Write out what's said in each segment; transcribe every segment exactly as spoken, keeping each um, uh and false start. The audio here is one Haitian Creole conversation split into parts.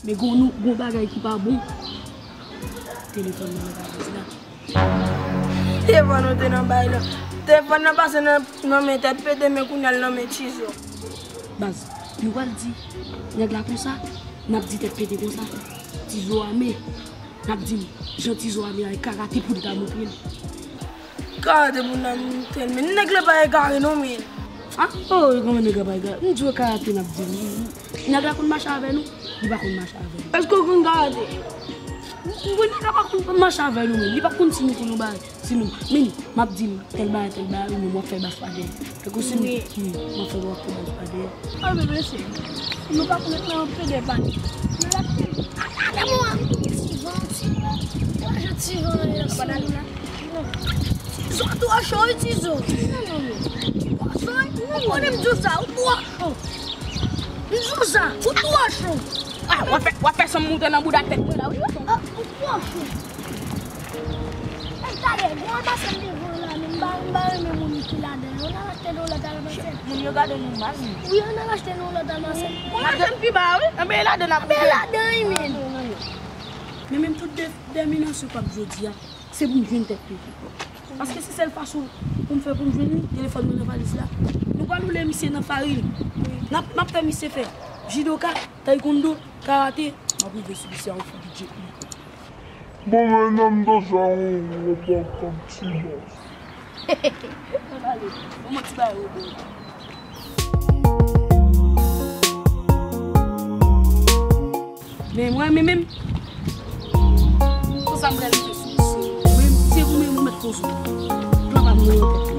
Men gon nou, gon bagay ki pa bon. Telefòn nan nan valiz la. Telefòn nou te nan bay la. Telefòn nan pase nan, nan men Tèt Pete, men kounye a l nan men Tizo. Baz, nou pral di nèg la konsa, n ap di Tèt Pete konsa. Tizo ame. N ap di l, jan Tizo ame a, e karate pou l ta montre l. Karate pou l ta montre l, men nèg la pa egare non, men. Ah, oh, kòman nèg la pa egare? M di w karate n ap di l. Nèg la konn mache avè nou, li pa konn mache avè nou. Èske w konn karate? Bon, nèg la pa konn mache avè nou, men li pa konn si nou konn yon bagay. Si nou, men, m ap di l, tèl bagay, tèl bagay, wi, men w ap fè bas pa dèyè. Tankou si m, wi, m ap fè, w ap fè bas pa dèyè. Ah, men mesye, nou pa konn nan pede pa. Nou la, gade mwen, ti van, ti van. Ou pa jan ti van, la. Tizo twò cho, wi, Tizo. Non, non, non. Ou twò cho, wi. Ou konnen m di w sa, ou twò cho. M di w sa, ou twò cho. Ah, w ap fè, w ap fè sanm moute nan bouda tèt mwen la, wi. Ah, ou twò cho. Ey, talè, gen almasèn devan la, men m pa, m pa renmen moun ki ladan yo. N al achte nan lòt almasèn. Moun yo gade nou mal, wi. Wi, ann al achte nan lòt almasèn. Almasèn pi ba, wi. Anben, e ladan n ap moute. Anben, e ladan, wi, men. Men menm tout de, dèminasyon k ap jodi a. Se pou m jwenn Tèt Pete. Paske se sèl fason pou m fè pou m jwenn li, telefòn mwen nan valiz la. Nou pral woule misye nan farin. N ap, n ap fè misye fè jidoka, taekwondo, karate. M ap rive sou misye a yon figi djep li. Bon, men nan m deja yon wòb an kòm ti bòs. Mwen pale, mwen ti bagay wòb. Men mwen, men menm, konsa m pral rive sou misye. Mwen, se ou menm ou mèt konsa. Plan pa m nan tèt mwen.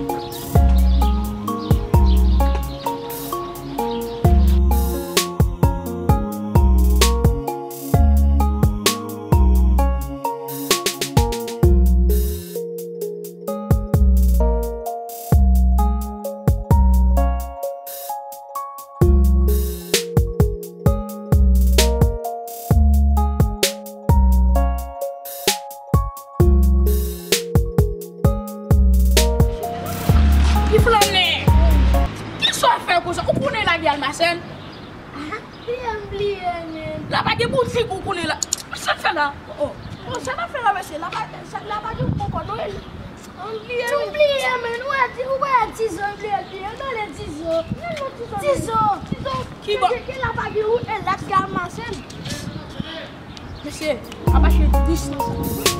Ti Flannè! Kisa w ap fè konsa? Ou konnen lage almasèn? Ah, bliye, m bliye, men. La pa gen boutik ou konnen la. Sa n fè la? Oh, oh. Oh, sa n ap fè la, mesye? La pa, sa, la pa gen poko, non? M bliye, m bliye, men. Ou wè Ti-, ou wè Tizo, m bliye, bliye. Gade Tizo. Tizo. Tizo. Ki bò? Ke, ke la pa gen wout, e laks gen almasèn. Mesye, ap achte dis nan sa.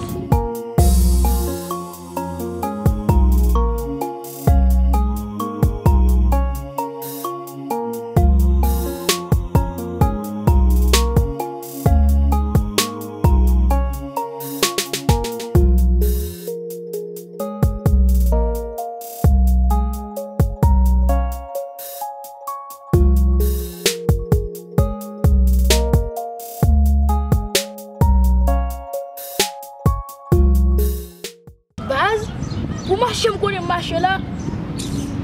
Baz, pou mache m konnen m mache la,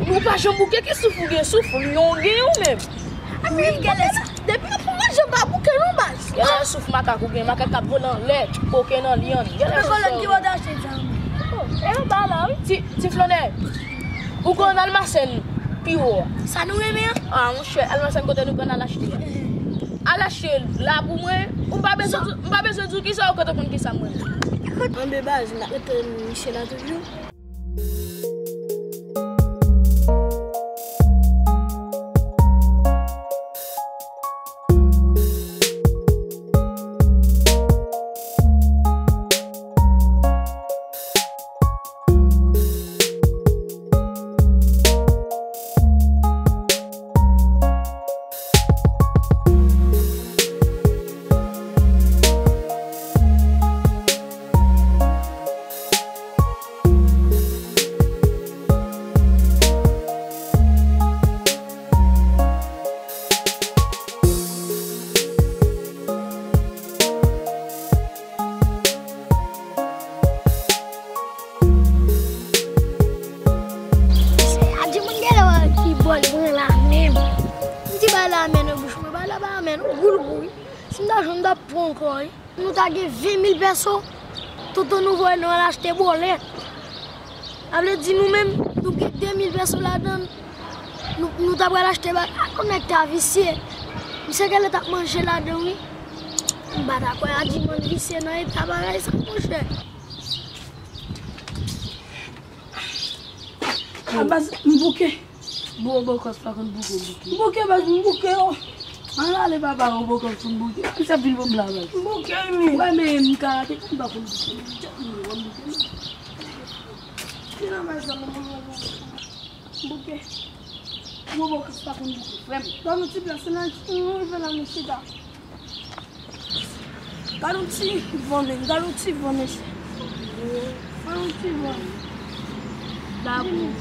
ou pa janm bouke, ki souf ou gen, souf ou gen ou menm. Wi, gade sa. Depi pou manje m pa bouke non, baz. Gade souf makak ou gen, makak k ap vole anlè, koke nan lyann. Gade souf sa. Ki bò w te achte sa? Oh, e anba la, wi. Ti, Ti Flannè, ou konn almasèn pi wo a? Sa nou renmen an? Ah, monchè, almasèn kote nou konn al achte a. Al achte la pou mwen. Ou pa bezwen di, m pa bezwen di w kisa, ou kote konn kisa mwen. Anben baz, n ap rete misye la toujou. Adje moun genlè wè ki bòl mwen la menm. M di bay la men nan bouch mwen, bay la pa men non, goul gou wi. Si m ta jwenn m t ap pran ankò wi. Nou ta gen ven mil pèso, tonton nou voye nou al achte bòlèt. Sa vle di nou menm, nou gen de mil pèso ladan l. Nou, nou ta pral achte bagay. A, yon nèg ta visye. Misye genlè t ap manje ladan wi. M pa ta kwè Adiman visye nan eta bagay sa, monchè. A baz, m bouke. Bon, Bokòs pa konn bouke, bouke. M bouke, baz, m bouke, o. An ale papa, o, Bokòs konn bouke. Misye ap vin ban m la, baz. M bouke, wi. Wè, men m karate, m pa konn bouke. M bouke, men. Vin nan baz la, manman, manman. M bouke. Bon, Bokòs pa konn bouke, frè m. Ban m ti plas, nan, nou rive la, nou chita. Gad yon ti van, men, gad yon ti van, mesye. Gad yon ti van. Dabou.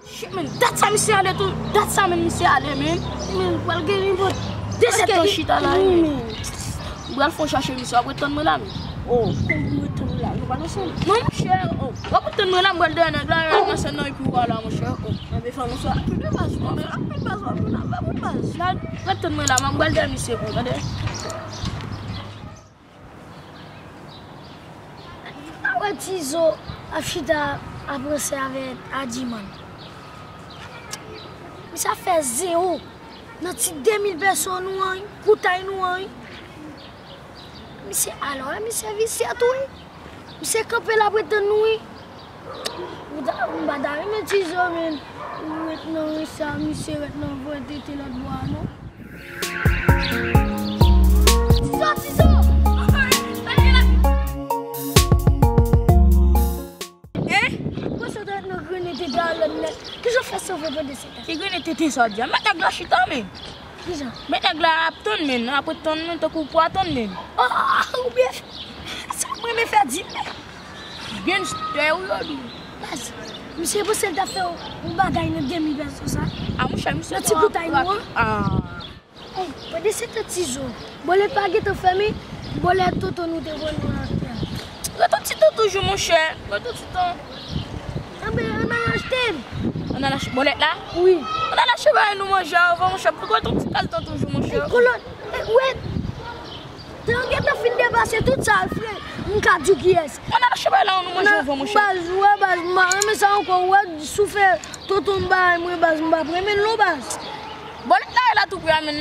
Shit, men, dat sa misye ale tou, dat sa men misye ale, men. Men, pral gen li, bon. De sèt tan chita la, men. M pral fon chache misye, w ap ret tann mwen la, men. O, kòm m ret tann ou la, nou pa nan sèn. Non, monchè, o, w ap ret tann mwen la, m pral dèyè nèg la, ranmase nan epi w a la, monchè, o. Anben, fò nou sou anpil de baz, anpil baz, anpil baz, anpil baz. Ret tann mwen la, m pral dèyè misye, bon, tande. A wè Tizo ap chita ap ranse avèk Adiman. Misye ap fè zewo nan ti de mil pèsòn nou an, koutay nou an. Misye, alò, misye visye tou, wi. Misye kanpe la ap ret tann nou, wi. M ta, m pa ta renmen Tizo, men. Ou ret nan sa, misye ret nan vre tete lòt bò a, non. Tizo, Tizo! Hein? Konsa w te ret nan grennen tete a lòt nèt. Kijan w fè sove pandan se tan? Ki grennen tete sa w di a? Met nèg la chita, men. Kijan? Met nèg la ap tann, men. Apre tann, men, tankou pou atann, men. Oh, ou byen fè. Sa m renmen fè di, men. Gangstè ou yo di. Baz, misye panse l t ap fè yon bagay nan de mil pèsòn sa. A, monchè, misye nan ti koutay nou an. Ah. Ey, pandan se tan Tizo, bòlèt pa gentan fèmen, bòlèt tonton nou te voye nou achte a. Ret yon ti tan toujou, monchè. Ret yon ti tan. Anben, ann al achte l. Ann al achte bòlèt la? Wi. Ann al achte bagay nou manje avan, monchè. Ret yon ti kal tan toujou, monchè. Ey, kolòn, ey, wè. Tan gentan fin depase tout sa, frè. M ka di w kiyès. Ann al achte bagay la, nou manje avan, monchè. Baz, wè, baz, m pa renmen sa ankò. Wè, si w fè tonton m bagay mwen, baz, m p ap renmen l non, baz. Bòlèt la, la tou pre a, men.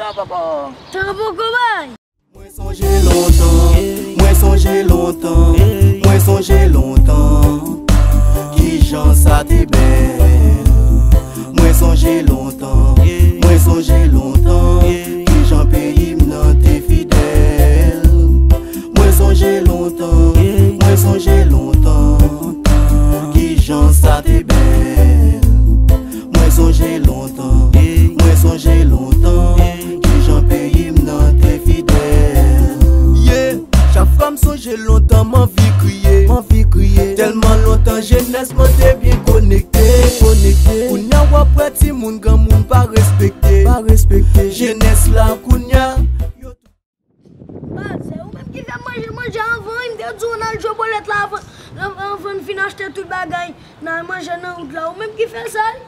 Tan poko. Tan poko bay. Mwen sonje lontan, mwen sonje lontan, mwen sonje lontan, kijan sa te bèl. Mwen sonje lontan, mwen sonje lontan, kijan peyi m nan te fidèl. Mwen sonje lontan, mwen sonje lontan, kijan sa te bèl. Mwen sonje lontan, mwen sonje lontan, kijan peyi m nan te fidèl. Yeah, chak fwa m sonje lontan, m anvi kriye, m anvi kriye. Tèlman lontan, jenès mwen te byen konekte, konekte. Kounya w ap wè timoun, granmoun pa respekte, pa respekte. Jenès la kounya, yo Baz, se ou menm ki fè m manje manje anvan, m te di w n al jwe bòlèt la anvan, anvan n fin achte tout bagay n al manje nan wout la. Ou menm ki fè sa, wi.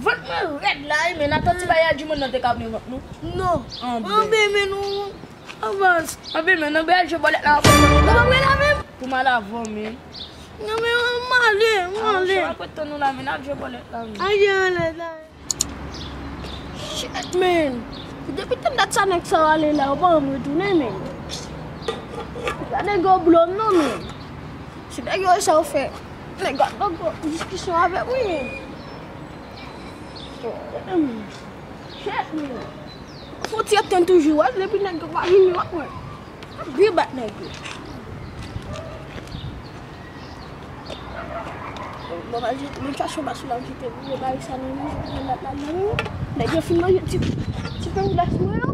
Vant mwen rèd la, wi, men n ap tann ti bagay a di moun nan te ka vle vant nou. Non. Anben, men nou, a baz. Anben, men nou byen al jwe bòlèt la anvan. Ou pa prale la menm? Pou m al avan, men. Non, men m ale, m ale. Chak tann nou la, men n al jwe bòlèt la, men. Al jwe bòlèt la. Shit, man. Depi tann dat sa nèg sa yo ale la, yo pa janm retounen, man. Gade nèg yo blo m non, man. Si nèg yo wè sa yo fè, nèg yo ap nan gwo diskisyon avè m, wi, man. Shit, man. Fò ti ap tann toujou, wè, depi nèg yo pa vini, w ap wè. Byen bat nèg yo. Bon, m al jete, m al chache yon bason la, m jete vye bagay sa nan men, jete yon lòt la nan men. Nèg yo fin manje ti, ti pen glas mwen yo.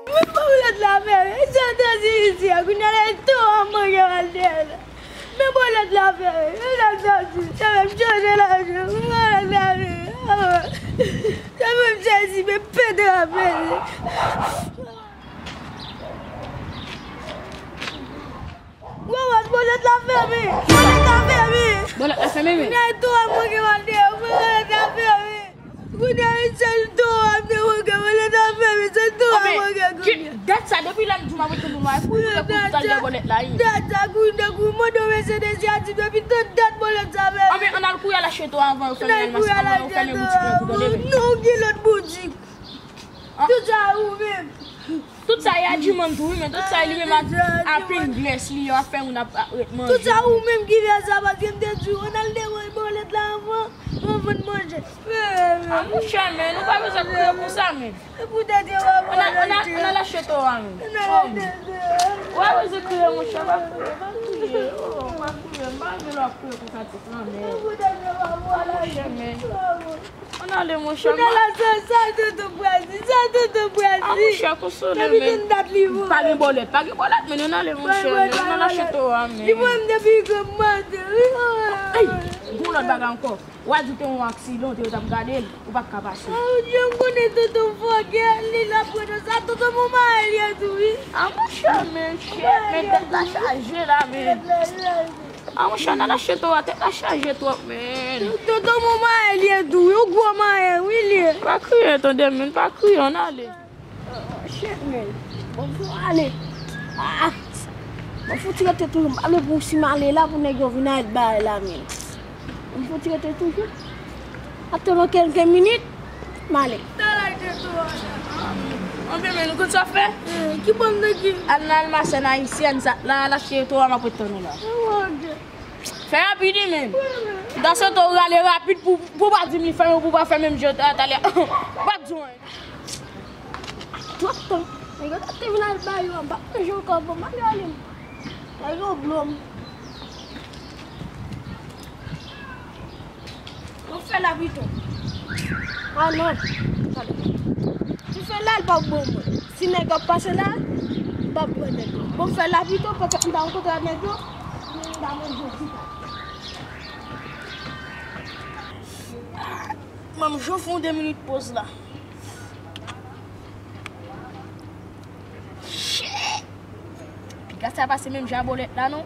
Men bòlèt la fè, e sa te di isi a, kounye a la, e tou an manje al dèyè la. Men bòlèt la fè, e sa te di, se menm chanje lajan, bòlèt la fè. Se menm sezi, men pete la pete. Bòlèt la fè, men. Bòlèt la fèmen! Bòlèt la fèmen! Bòlèt la fèmen, men. Nèg tou a manke mal de, bòlèt la fèmen! Kounye a, sèl tou a m te manke, bòlèt la fèmen, sèl tou a manke kounye a. Dat sa, depi lè m di w m ap ret tann ou la, e pou ou kouri pou w t al dèyè bòlèt la, wi. Dat sa, kounye a, kou mande w mesye de si a di depi tout dat bòlèt sa fèmen. Anben, ann al kouri al achte tou a anvan yo fèmen, ann al achte tou a anvan yo fèmen boutik lan tou, tande, men. Non, gen lòt boutik. Tout sa ou menm. Tout sa e agiman tou, wi, men tout sa li menm a, a Pringles li yo, a fè moun ap, ap ret manje. Tout sa ou menm ki fè sa, paske m te di w, ann al devan bòlèt la anvan, anvan n manje. A monchè, men, ou pa bezwen kriye pou sa, men. Poutèt yo pa pran lòt. Ann al achte tou a, men. Ou pa bezwen kriye, monchè, pa kriye, pa kriye. Oh, pa kriye, m pa vle lè w ap kriye konsa, ti granmè. Poutèt yo pa pran lòt. A monchè, men. Ann ale, monchè. Kounye a la, sa, sa tonton pral di, sa tonton pral di. A, monchè, konsole, men. Depi tann dat li voye. Pa gen bòlèt, pa gen bòlèt, men ann ale, monchè, men. Ann al achte tou a, men. Li pran m depi granm maten, wi. Ey, gon lòt bagay ankò. W a di w te yon aksidan, w te yo t ap gade l, ou pa t ka pase. A, Bondye, m konnen tonton fòkè, li la pran nan sa, tonton mwen maye l ye tou, wi. A, monchè, men, shit, men tèt la chaje la, men. Tèt la chaje. A, monchè, ann al achte tou a, tèt la chaje twòp, men. Tonton mwen maye l ye tou, wi, yon gwo maye, wi, li ye. Pa kriye, tande, men, pa kriye, ann ale. Shit, men. Bon, fò ale. Ah. Bon, fouti rete toujou. M pa vle pou si m ale la, pou nèg yo vin al bay la, men. Bon, fouti rete toujou. Atann kèlke minit, m ale. Anben, men, nou konn sa fè? Eh, ki bòn de ki? Al nan almasèn ayisyèn, sa, la, al achte tou a, m ap ret tann ou la. Oh, ok. Fè rapid, wi, men. Dans se tan w rale rapid pou, pou w pa di m li fèmen, pou w pa fè menm jan talè. Pa di w anyen. Twòp tan. Nèg yo ta te vin al bay yo, m pa manje ankò, bon, m ale ale. Nèg yo blo m. Bon, fè la pito. Ah non. Tande. Si fè la, l p ap bon mwen. Si nèg ap pase la, m p ap wè nèg yo. Bon, fè la pito, pètèt m ta rankontre ak nèg yo, m ta manje yo pita. Ban m jis fè yon de minit poz la. Shit! Piga sa pa se menm jan a bòlèt la, non.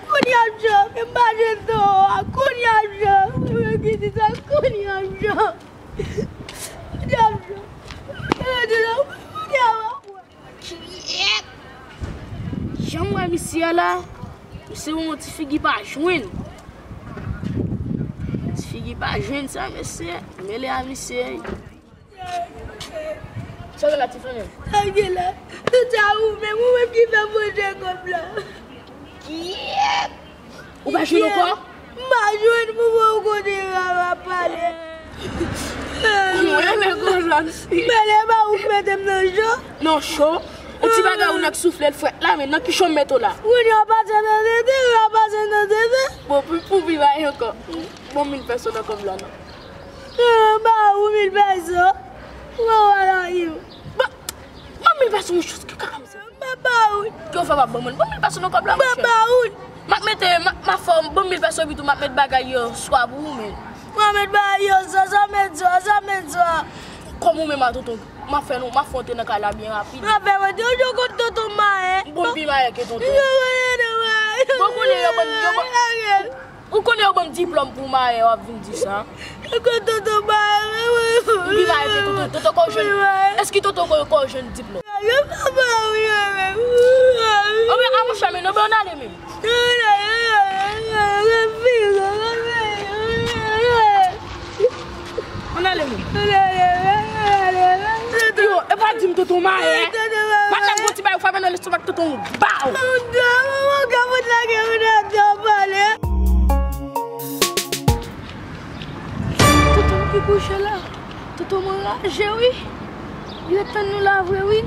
Kounye a m jan, men m pa jwenn do a. Kounye a m jan, mwen ki di sa, kounye a m jan. Kounye a m jan. Kounye a m jan. Kyèt! Jan m wè misye a la, misye yon ti figi pa jwenn. Ti figi pa jwenn sa, mesye. Mele a misye. Sa gen la, ti fanmi? Sa gen la? Tout sa ou menm, ou menm ki fè manje kòb la. Kyèt! Ou pa jwenn ankò? M pa jwenn pou mwen, ou konnen m ap pale. Mwen renmen konn lòt fi. Men lè ba ou mete m nan cho. Nan cho? Yon ti bagay ou nan k soufle l frèt la, men nan ki cho m mete w la? Kounye a w pase nan tete, w pase nan tete. Bon, pou, pou pi bay ankò. Bon, mil pèso nan kòb la, non. Ba ou mil pèso. Ou wè la, yo. Ba, ba mil pèso, yon chans ki kaka m sa. M ap ba ou. Ke w fè w ap ban mwen? Ban mil pèso nan kòb la, monchè. M ap ba ou. M ap mete, m ap, m ap fè w ban mil pèso epi tou m ap met bagay yo swa pou ou menm. M ap met bagay yo swa, sa met swa, sa met swa. Kòm ou menm a tonton, m ap fè nou, m ap fè w antre nan kay la byen rapid. M ap fè w antre, ou jwe kont tonton Mayen. Bon, pi Mayen ke tonton. Bon, konnen yo ban, yo ban. Ou konnen yo ban m diplòm pou Mayen, w ap vin di sa. Tonton Mayen, wi, wi. Ou pi Mayen ke tonton, tonton ko jwenn. Èske tonton ko, ko jwenn diplòm? Yo pa ba ou yo menm. Anben, a monchè, men non, ben, ann ale menm. Ann ale menm. Yo, e pa di m tonton Mayen. Maten gwo ti bay ou fè nan lestomak tonton ou. Baw! Tonton ki kouche la. Tonton mwen raje, wi. Li ret tann nou la vre, wi.